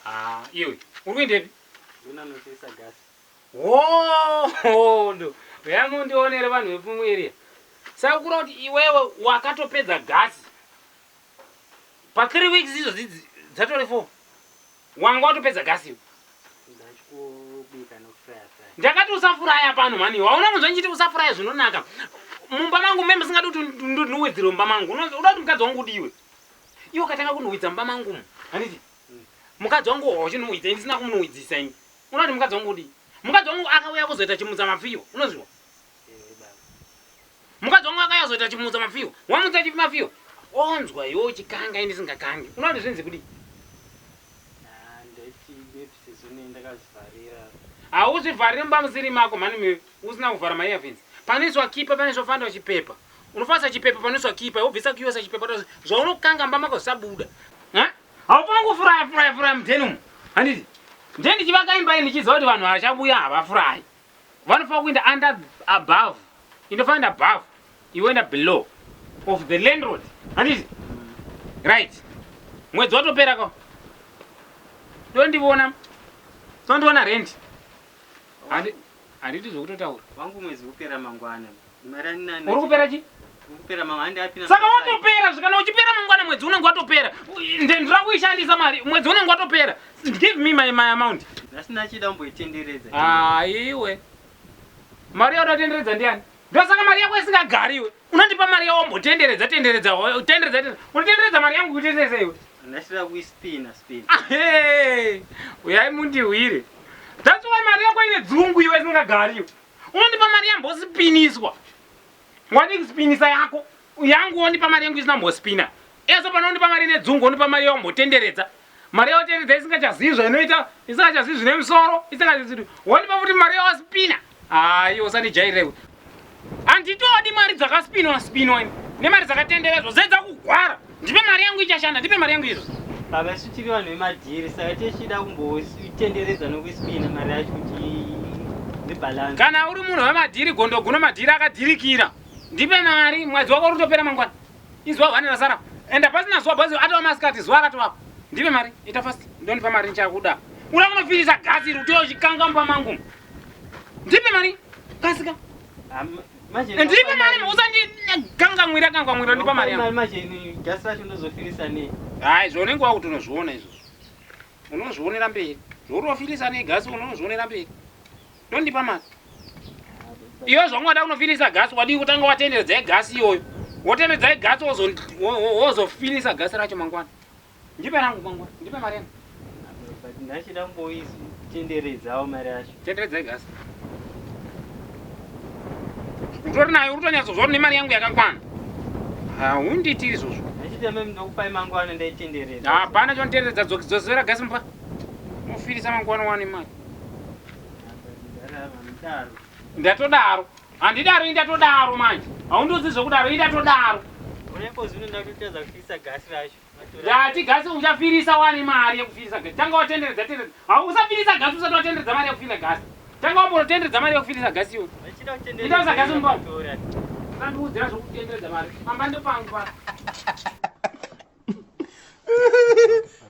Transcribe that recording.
Ah, iwe uri kuendepi? Ndinonotesa gasi. Hondo yamundionere vanhu vepumueria. Saka kura kuti iwewe wakatopedza gasi pa 3 weeks idzo dzatore 4 wanga watopedza gasi iwe. Ndachikubika nokufraya fraya. Ndakati usafuraya pano mhani iwe. Hauna kunzwa ndichiti usafuraya zvinonaka. Mumba mangu meme singadi kuti ndinhuwidzire mumba mangu. Unoda kuti mukadzi wangu udiwe. Iwe ukatanga kunhuwidza mumba mangu umu. Handiti? Mukadzi wangu wauchinhuwidza ini ndisina kumunuwidzisa ini. Unoda kuti mukadzi wangu udii? Mukadzi wangu akauya kuzoita chimutsa mafiwa. Unozviwa? Mukadzi wangu akauya kuzoita chimutsa mafiwa. Wamutsa chipi mafiwa? Onzwa iwe uchikanga ini ndisingakangi. Unoda kuti zvinzi kudii? Hauzvivharire mumba musiri mako mhani miwe usina kuvhara maearphones. Panoiswa kipa panoiswa fanda chipepa. Unofanisa chipepa panoiswa kipa wobvisa kiyosa chipepa zvaunokanga mumba mako zvisabuda. Ha? Haufaniri kufuraya furaya furaya mudheni umu. Handiti? Ndiye ndichivaka imba iyi ndichiziva kuti vanhu vachabuya havafurayi. Vanofanira kuenda under above. Inofanira above. Iwe enda below of the landlord. Handiti? Right. Mwedzi watopera ko. Ndondiona. Tondiona rent. Handi handiti zvekutotaura. Wangu mwedzi kupera mangwana. Mari ani nani? Uri kupera chi? Kupera mangwana handi apina. Saka watopera zvikana uchipera mangwana mwedzi unenge watopera. Ndendira kuishandisa mari mwedzi unenge watopera. Give me my, my amount. Ndasina chida kumboitenderedza. Ah, iwe. Mari yauda tenderedza ndiani? Ndosaka mari yako isingagari iwe. Unondipa mari yawo wombotenderedza tenderedza tenderedza tenderedza. Unotenderedza mari yangu kutendereza iwe. Ndachida kuispina spina. Ah, uyai mundihwire. That's why mari yako ine dzungu iwe isingagari iwe. Unondipa mari yambospiniswa. Wadii kuspinisa yako? Yangu wondipa mari yangu isina mbospina. Eso pano unondipa mari ine dzungu wondipa mari yawambotenderedza. Mari yawatenderedza isingachazivi zvainoita, isingachazivi zvine musoro, isingachazivi. Wondipa futi mari yawaspina. Hayi usandijairire iwe. Handitodi mari dzakaspinwa spinwa ini. Nemari dzakatenderedzwa zedza kugwara. Ndipe mari yangu ichashanda, ndipe mari yangu izvo. Baba isu tiri vanhu vemadhiri saka tichida kumbotenderedza nokuspina mari yacho kuti ribalance. Kana uri munhu wemadhiri gondo guno madhiri akadhirikira. Ndipe mari mwedzi wako uri kutopera mangwana. Izuva hwani rasara. Enda pasina zuva bhazi atova masikati zuva akatovapo. Ndipe mari, ita fast. Ndondipa mari ndichakuda. Uda kunofirisa gasi iri utoya uchikanga mumba mangu. Ndipe mari. Kasika. Ndipe mari usandikangamwira kangamwira ndipa mari yangu. Manje gasi racho ndozofirisa nei? Hayi zvaunenge wakuti unozviona izvozvo. Unozvionera mberi. Zvauri wafirisa nei gasi unozvionera mberi. Ndondipa mari. Iwe zvanga wada kunofirisa gasi wadii kutanga watenderedza gasi iyoyo. Wotenderedza gasi wozofirisa gasi racho mangwana. Ndipe rangu mangwana. Ndipe mari yangu. But ndachida kumboitenderedzawo mari yacho. Tenderedzai gasi. Utori nayo uri kutonyatsozwa kuti nemari yangu yakakwana. Haundiitiri izvozvo. Ndachiti amai ndokupai mangwana ndaitenderedza. Hapana chonitenderedza dzosera gasi mumba. Unofirisa mangwana wane mari. Ndatodaro. Handidaro ini ndatodaro manje. Haundiudzi zvekudaro ini ndatodaro. Unepo zvino ndakutadza kufirisa gasi racho. Ndati gasi uchafirisa wane mari yekufirisa gasi. Tanga watenderedza tenderedza. Hausafirisa gasi usati watenderedza mari yekufirisa gasi. Tanga wambotenderedza mari yekufirisa gasi iwe. Ita usagasi mumba. Usandiudzira zvekutenderedza mari. Pamba ndopangu pa.